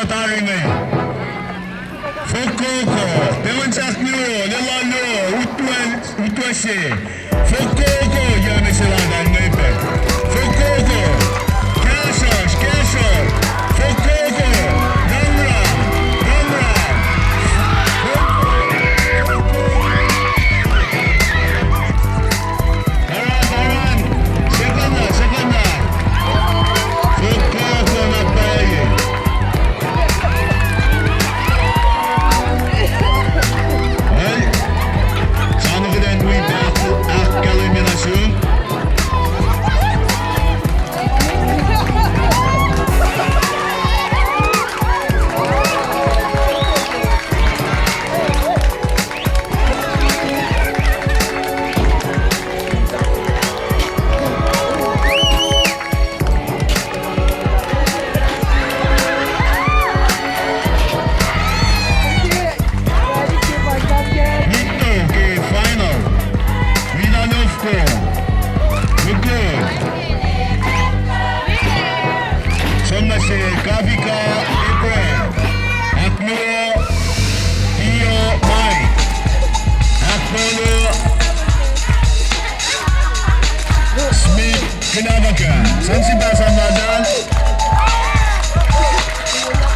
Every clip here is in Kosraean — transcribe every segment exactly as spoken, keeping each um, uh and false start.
Tari inge. Fokoko, Tewensak Nero, Lelalo, Utwe, Utwese. Fokoko, Yame Seladan Ngepe. Fokoko, Kahsruhsr, Kahsruhsr. Fokoko, Rangrang, Rangrang. Taran, taran. Sefanna, sefanna. Fokoko na pwacye. Well, sana kuht in wi pac ahkkahlwemye nuh sum. Nitto ke final. Minanofko. Mukul. Som nuh se Kavika Abraham. Ahkluo Tio Mike. Ahkmoulu Smith Kinamaka. Sang sipasa nadan.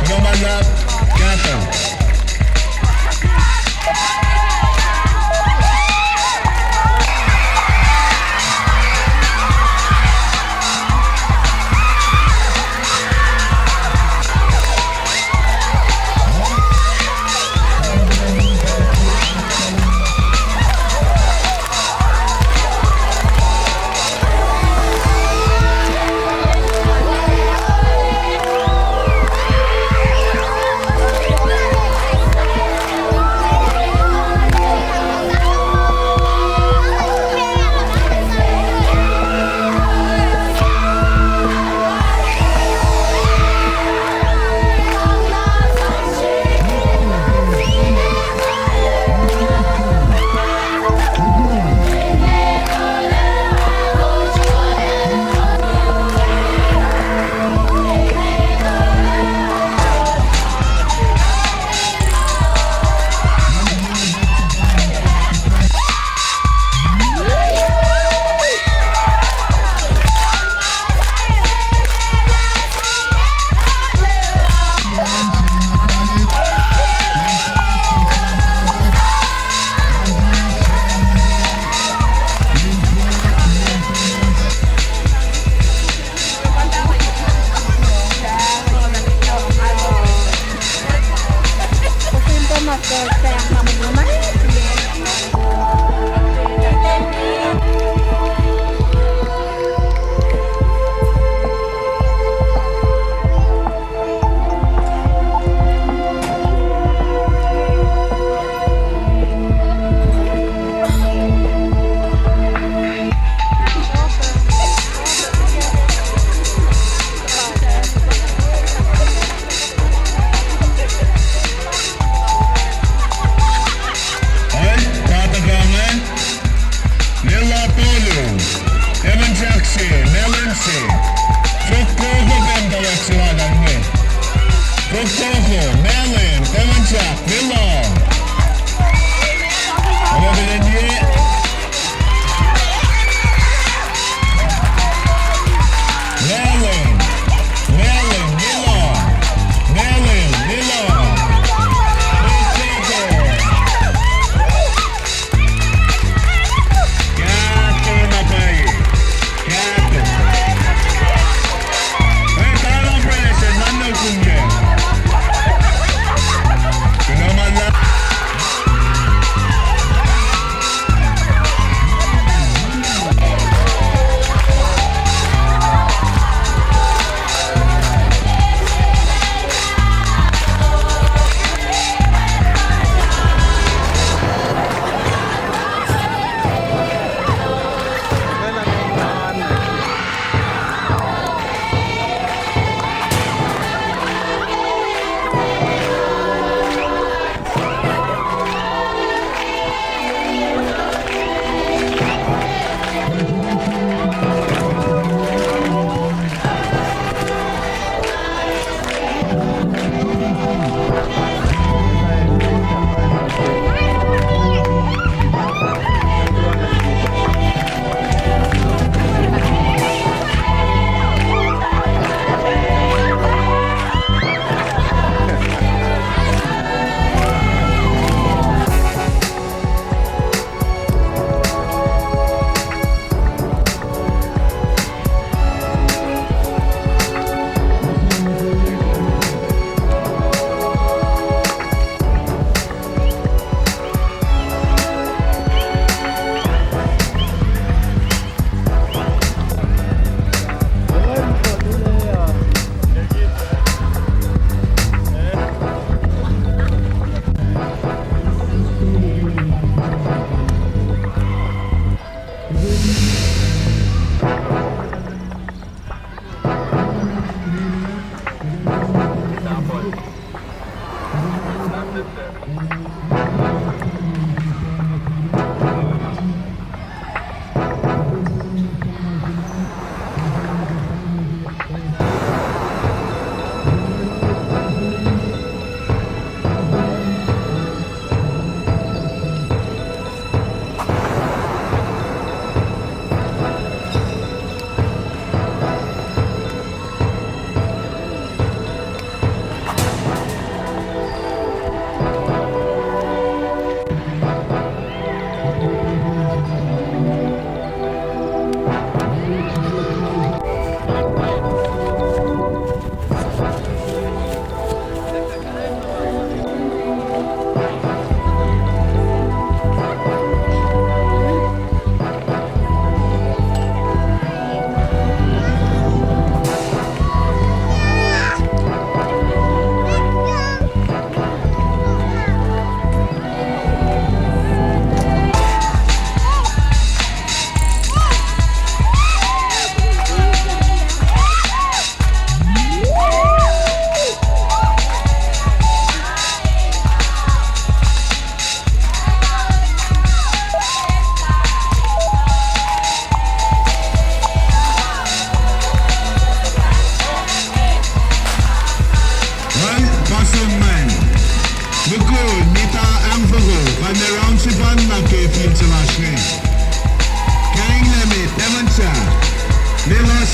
Kuloh ma luhlahp, kahto.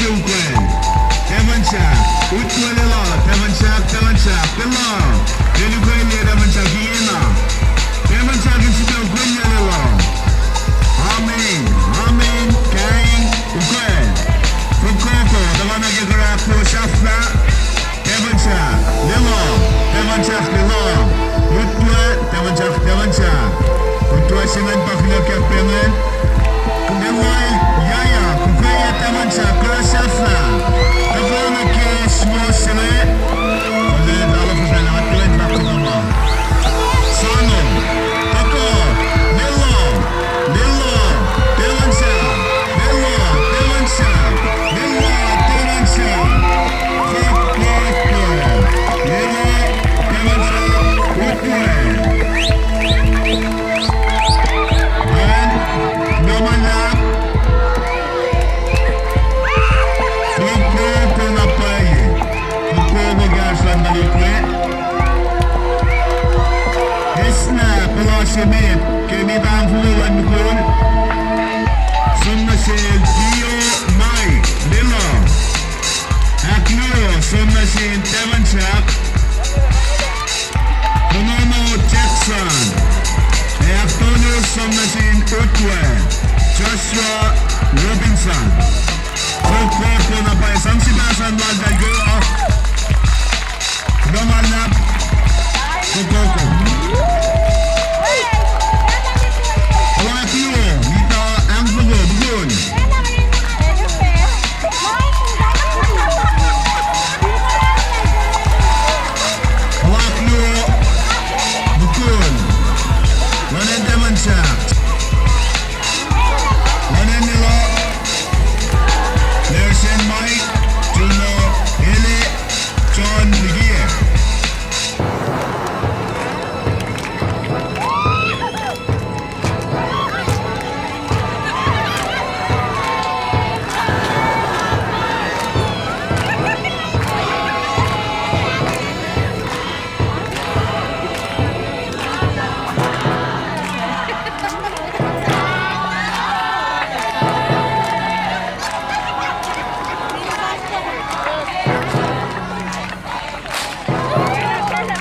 Ukwacl. Temensahk. Utwe lelu. Temensahk, temensahk. Lelu. Lelu kwacl, temensahk ingena. Temensahk in sifacna ukwacl lelu. Amen. Amen. Kain ukwacl. Fokoko. Tuhkuh nuh ke kuhrak luo sahflah. Temensahk. Lelu. Temensahk lelu. Utwe. Temensahk, temensahk. Utwe se ingacn pa kuloh ke pacngacn. Lelu, yac, kuhkweyac temensahk, kuhsrah sahflah. Tuhkuh nuh ke suwohs se inge. Kuloh, kuloh, kuloh, kuloh, kuloh. Sano. Tuhkuh. Lelu. Lelu. Temensahk. Lelu. Temensahk. Lelu. Temensahk. Lelu. Temensahk. Utwe. An, nomalap. Fokoko na pwacye. Fokoko kahsruh na lukwe. Eslah puhla se met ke mitang fulu luhn mukul. Som nuh sel Tio Mike, lelu. Ahkluo, som nuh sin Temensahk. Konono Jackson. Ac ahktolu, som nuh sin Utwe, Joshua Robinson. Fokoko na pwacye, sang sipahsan laltahl ke uh. Kuloh ma luhlahp. Fokoko. Puhla ahkluo, mita ahng foko, mukul. Puhla ahkluo, mukul. Lun acn Temensahk. Lun acn Lelu. Larsen Mike, Juno Eli, John Likie.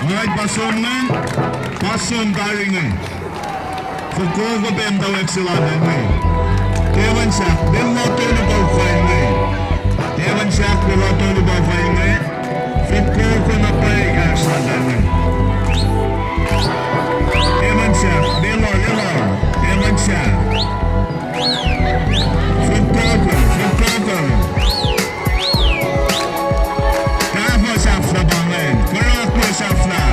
Nga pa som ingacn, pa som tari inge. Fokoko pac muhtwacwacack se laltahl inge. Temensahk, Lelu tolu pa ufahl inge. Temensahk, Lelu tolu pa ufahl inge. Fokoko na pwacye kahs laltahl inge. Temensahk, Lelu, Lelu. Temensahk. Fokoko, fokoko. Tahfuh sahflah pa ingacn, kuhrak luo sahflah.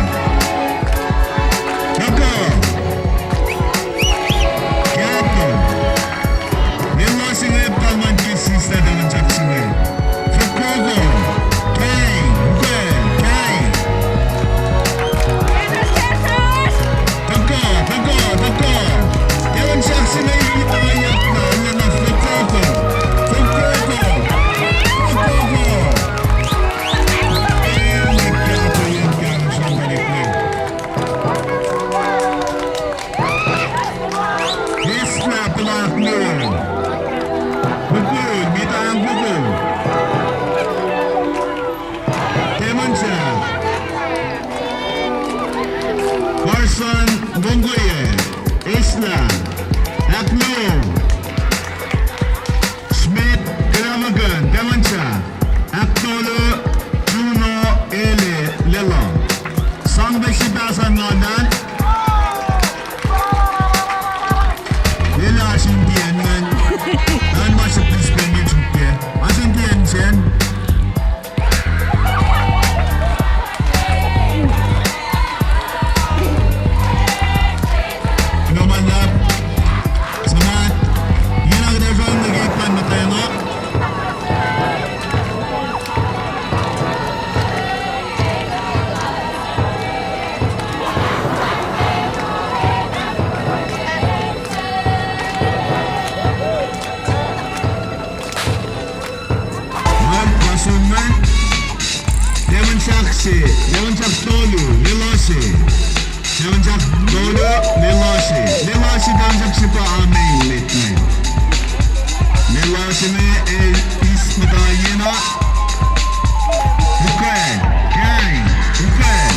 Tuhkuh. Kahto. Lelu se inge pa ngan kihsislah Temensahk se inge. Fokoko. Kai, ukwacl, kai. Tuhkuh, tuhkuh, tuhkuh. Temensahk se inge ituh yacna, lana fokoko. Fokoko. Fokoko. Emet kahto yen kahto sramsram ip ne. Eslah puhla ahkluo. Mukul, mita ahng foko. Temensahk. Carson Mongoye, eslah. Ahkluo. Smith Kelamakun, Temensahk. Ahktolu, Juno Eli, Lelu. Sang pac sipahsan laltahl. Lelu oasr in tiac ingacn. An ma se pis pen YouTube ke. Oasr in tiac sacn. Kuloh ma luhlahp. Suhmaht. Ingena kuht ac sroang nuh ke pan muhtwacn uh. Nga pa som ingacn. Temensahk se, Temensahk tolu, Lelu se. Temensahk tolu, Lelu se. Lelu se, Temensahk se pa amen met inge. Lelu se inge el eis muhta Uken, kai, uken.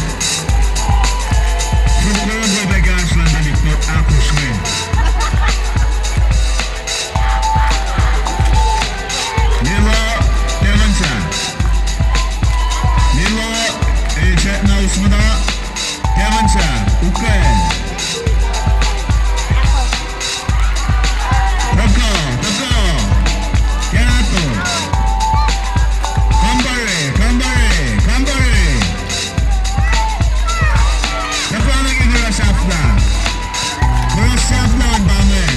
Fokoko pac kahsruh luhn tuhlihk nuhtin ahkosr inge. Lilo, Tevensa. Lilo, el sahp na us muhta. Tevensa, uken. Toko, toko. Kahto. Kampare, kampare, kampare. Tuhkuh nuh ke kuhruh sahflah. Kuhruh sahflah an pa inge.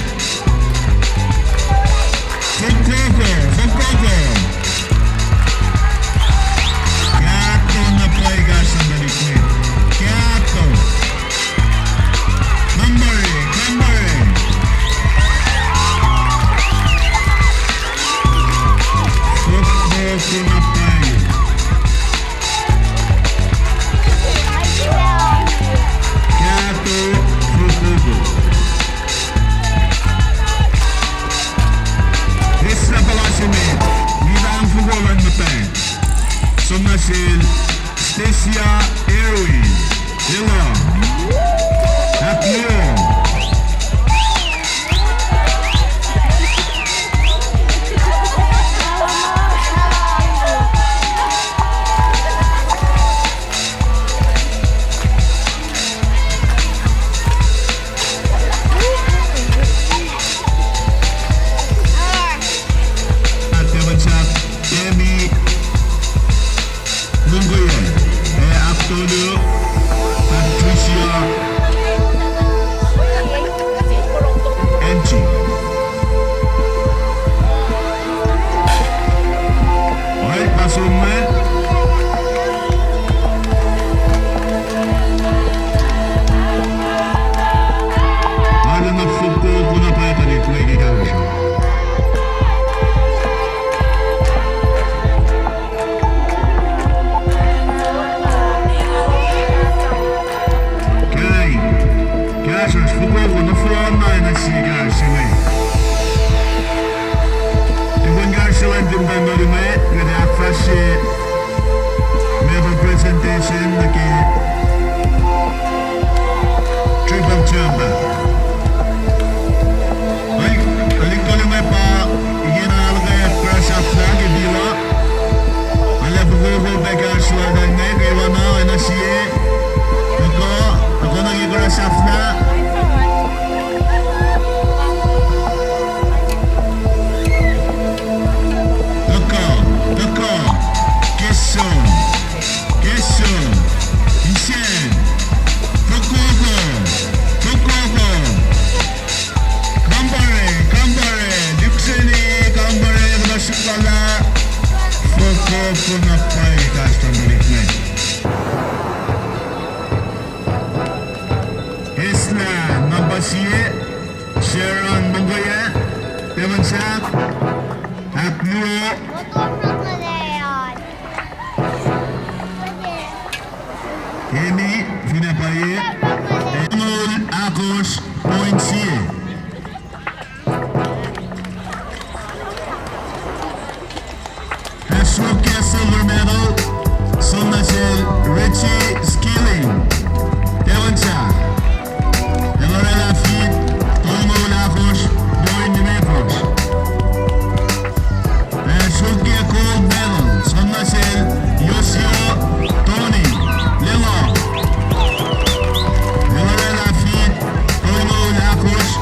Fokoko, fokoko. Kahto na pwacye kahs luhn tuhlihk inge. Kahto. Kampare, kampare. Fokoko na pwacye. Kahto, fokoko. Eslah puhla se met, nitang fokoko luhn muhtwacn. Som nuh sel Stacia Erwin. Lilo. Ahkluo. Tevensa, Emi Mongoye, ac ahktolu, Patricia Angie. Oek, ma som inge. Arulacna fokoko na pwacye tuhlihk inge ke kahsruh. Kai, kahsruhsr fokoko nohfohn na, na sie kahsruh se inge. Tukun kahsruh se lal Tim Tamuhl inge, kuht ahkfahsrye medal presentation nuh ke triple jumper. Tuhlihk tolu inge pa ingena ahluhkweack kuhruh sahflah ke Lilo. Arlac fokoko pac kahsruh lal inge, kwewana, oacna sie. Tuhkuh, tuhkuh nuh ke kuhruh sahflah. Tuhkuh, tuhkuh. Ke som, ke som. Insiyacn. Fokoko, fokoko. Kampare, kampare, Lukseni, kampare, kuhtuh suk lal ah. Fokoko na pwacye kahs luhn tuhlihk inge. Eslah number sie, Sharon Mongoye, Tevensa, ahkluo. Emi, finne pwacye, tolngoul ahkosr point sie. Ac sruokyac silver medal, som nuh sel Richie Skilling, Tevensa. El oraclah feet tolngoul ahkosr point limekohsr. Ac sruokyac gold medal, som nuh sel Yosio Tony, Lilo. El oraclah feet tolngoul ahkosr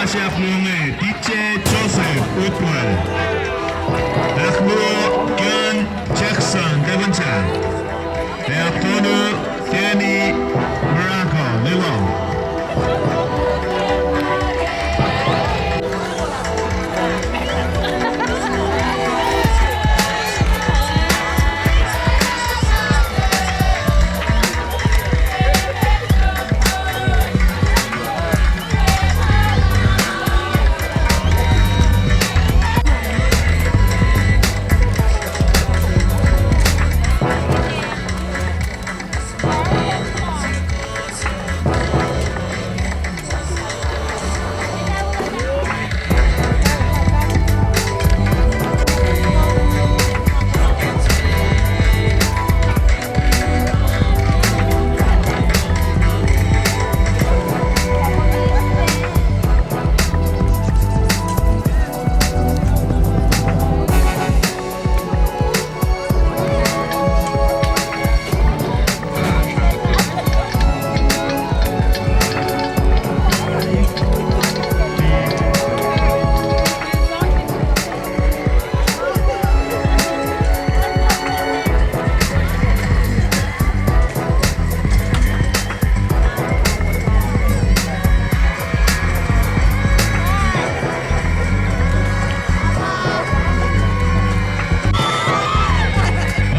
Sahflah inge, D J Joseph, Utwe. Ahkluo, Ken Jackson, Devonshire. Ac ahktolu, Danny Morocco, Lilo.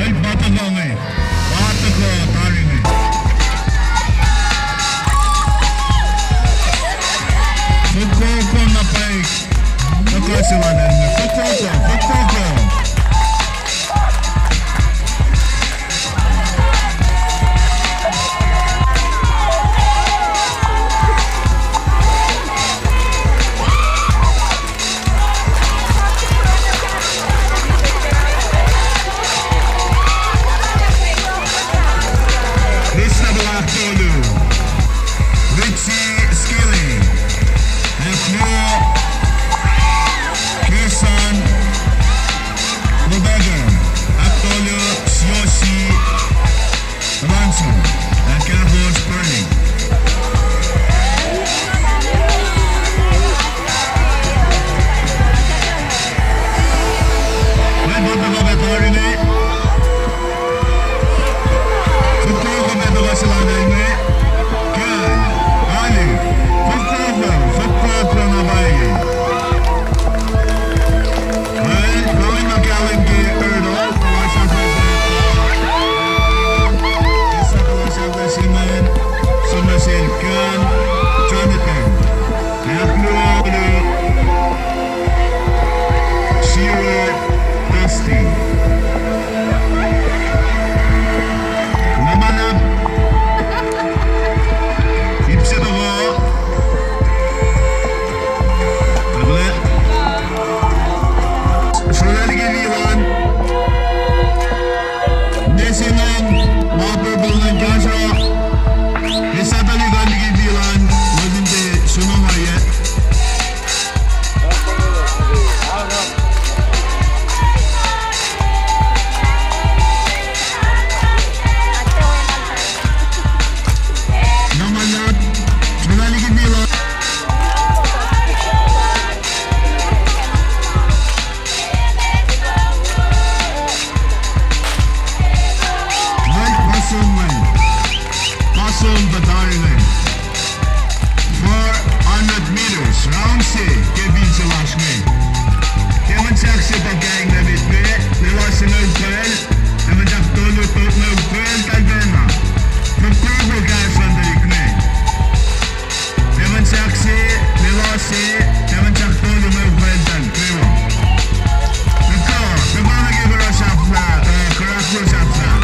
Ac pa tuhkuh inge, pa tuhkuh tari inge. Fokoko na pwacye, tuhkuh se lal inge, fokoko, fokoko. Lista ahktolu, Richie Skilling. Ahkluo, Kirsten Lubega. Ahktolu, Siosi Alonso, ahkahkosr Burning. Mwet ma tuhkuh pac tari inge. Fokoko ma tuhkuh se lal inge. Ke, ali, fokoko, fokoko na pwacye. Mwet, pa inge ma kahlwem ke Earl, Earl Sahflah, Sahflah Simon, Somerset Ken, Jonathan, ahkluo, Siro Dusty. Namanap. Ip se toko. Sona liki Milan. Nesen an, ma purple an kahsruh. Esatali kan liki Milan, lozin te sona ma ye. Namanap, sona liki Milan. Mike Pasonman, Pason Batariman. Four hundred meters, round se, ke field se lasr inge. Tiac mwet sahk se pa kaing na met inge, Lilo se inge ukwacl, tiac mwet sahk tolu tok inge ukwacl, Talbena. Fokoko kahs luhn tuhlihk inge. Tiac mwet sahk se, Lilo se, tiac mwet sahk tolu inge ukwacl, Talbena. Tuhkuh, tuhkuh nuh ke Kuhra Sahflah, eh, Kuhra Sahflah.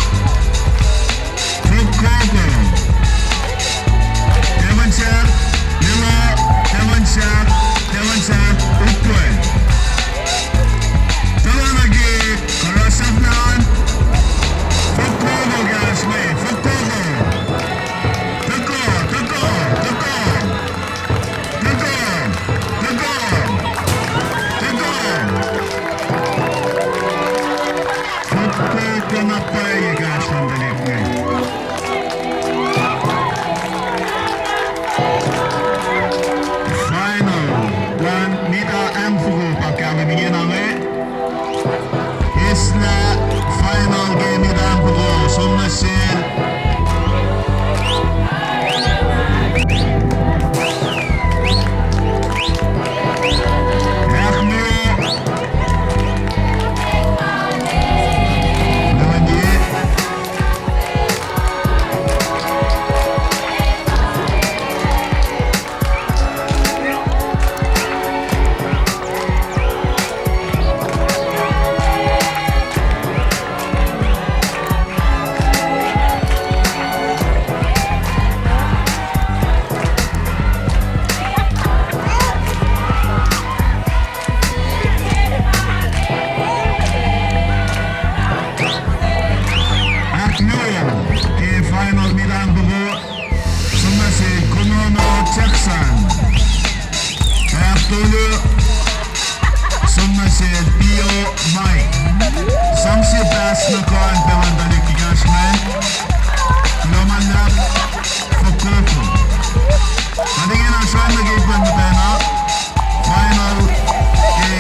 Fokoko. Tiac mwet sahk, Lilo, tiac mwet sahk, tiac mwet sahk, ukwacl. Tuhkuh nuh ke Kuhra Sahflah an. Fokoko kahs me, fokoko. Tuhkuh, tuhkuh, tuhkuh. Tuhkuh, tuhkuh, tuhkuh. Fokoko na pwacye kahs luhn tuhlihk inge. Final. Nuh kuh in pacl an tuhlihk ke kahs me. Kuloh ma luhlahp, fokoko. Kuht ingena srihke nuh ke ip luhn muhtwacn uh. Final ke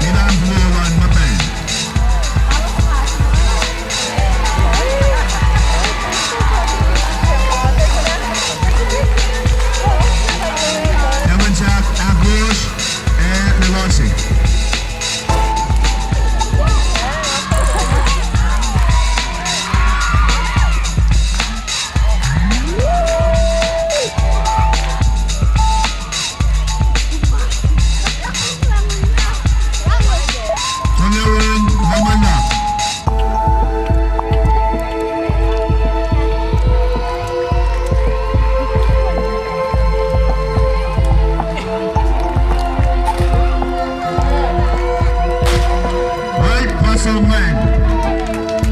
ilan flu luhn muhtwacn. Taclwin sahk ahkosr, ac Lelohse. Kuloh ma luhlahp. Right, puhs ingacn.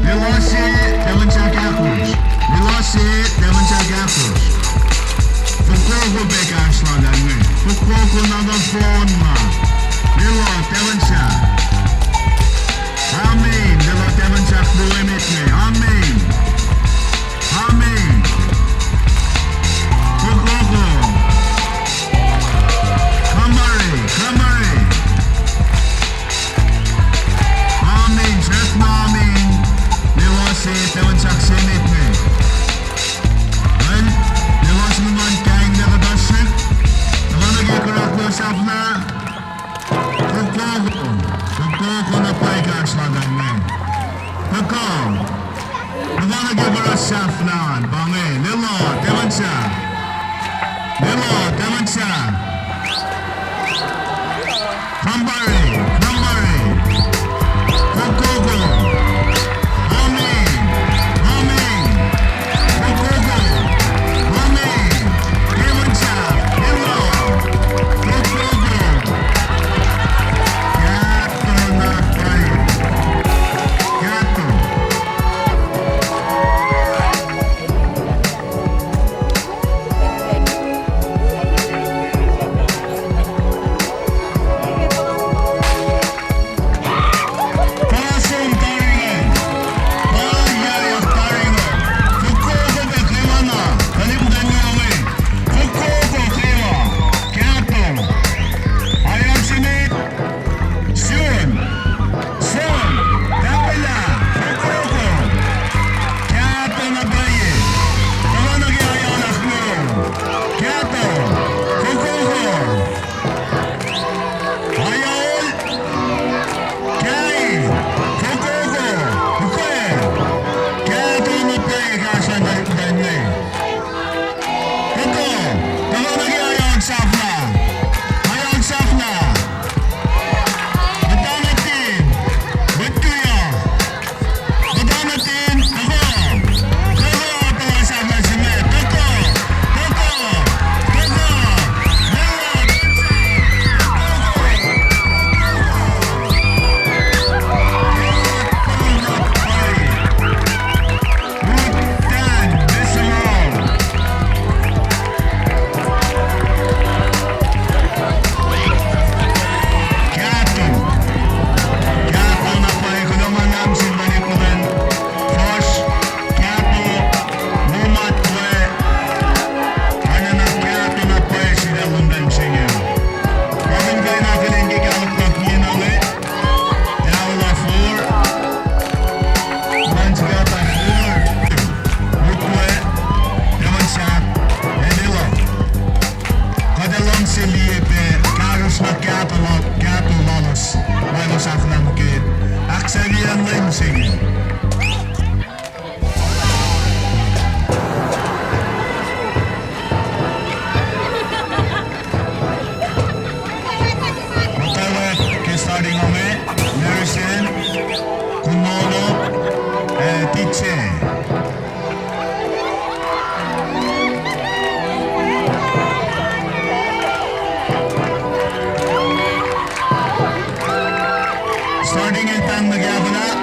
Lelohse, taclwin sahk ahkosr. Lelohse, taclwin sahk ahkosr. Fokoko pac kahs lal inge. Fokoko na nohfohn ma. Lelohse, taclwin sahk. Amen. Lelohse, taclwin sahk luo emet inge. Amen. Amen. Fokoko. Kamare, kamare. Amen. Srackna amen. Lelohse, taclwin sahk se emet inge. An, Lelohse, nguhn kain na kuhtuh srihk. Tuhkuh nuh ke kuhrak luo sahflah. Fokoko, fokoko na pwacye kahs lal inge. Fokoko. Tuhkuh nuh ke kuhrak sahflah an, pa inge, Lelohse, taclwin sahk. Lelohse, taclwin sahk. Kamare, kamare. Fokoko. Amen. Amen. Fokoko. Amen. Taclwin sahk. Lelohse. Fokoko. Kahto na pwacye. Kahto. Sun, sun, tafwelah, fokoko. Kahto na pwacye. Tuhkuh nuh ke ayol ahkluo. Kahto, fokoko. Ayol, kai, fokoko, ukwe. Kahto na pwacye kahs lal inge. Fokoko, tuhkuh nuh ke ayol sahflah. Ayol sahflah. Muhta nuh ten. Mwet kuhiyac. Muhta nuh ten. Fokoko. Fokoko, ayol sahflah se inge. Fokoko. Fokoko. Fokoko. Kahto. Kahto na pwacye, kuloh ma luhlahp sin mwet kuhlwacng. Fuhsr, kahto, muh matwac. Arulacna kahto na pwacye sin acn London se inge. Oacna ke na kuhlwacng ke kawuck luhk inge, Taulah Floor. Luhn sikata Floor. Ukwe, Taclwin Sahk, ac Lelohse. Kuht ac luhngse liye pac kahsruhsr na kahto la-, kahto lalos, ma elos ahkkahlwemye ke ahksahfyelah lwen se inge. Muhtwacwacack ke starting onge, Marison, Kunono, ac Titse. Starting in pahng nuh ke ahkolah.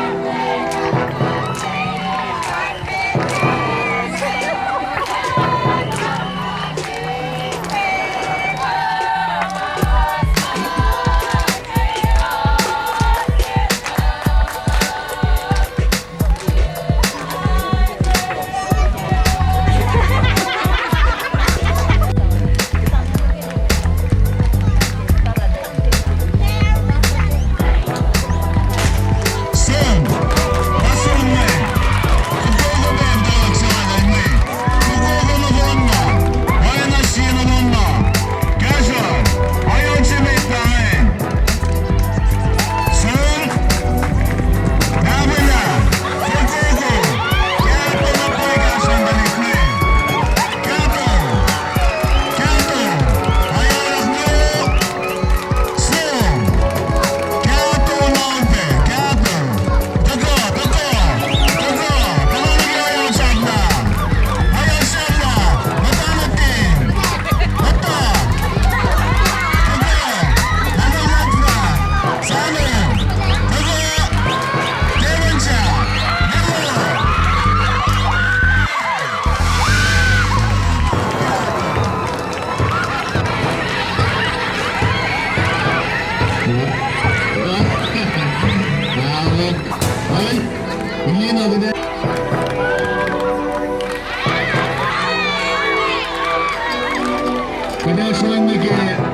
Kuht ac srang nuh ke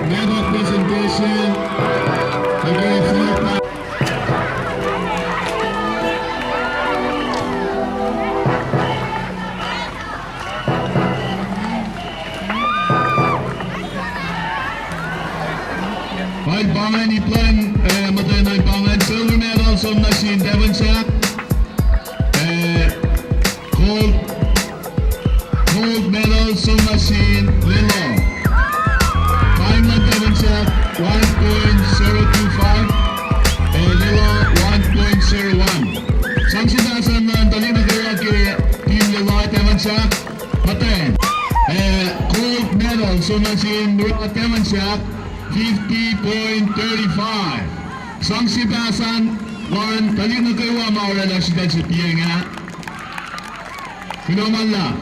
medal presentation, nuh ke flag. Oil pa ingacn ip luhn, eh, muhtwacn oil pa ingacn, silver medal som nuh sin Devon Sack. Eh, gold, gold medal som nuh sin Lelo. Time luhn Devon Sack, one point zero two five. Eh, Lelo, one point zero one. Sang sipasan luhn tuhlihk nuh kwewa ke team Lelo, Devon Sack. Muhtwacn, eh, gold medal som nuh sin Devon Sack, fifty point three five. Sang sipasan luhn tuhlihk nuh kwewa ma oraclah sritacl se piacng ah. Kuloh ma luhlahp.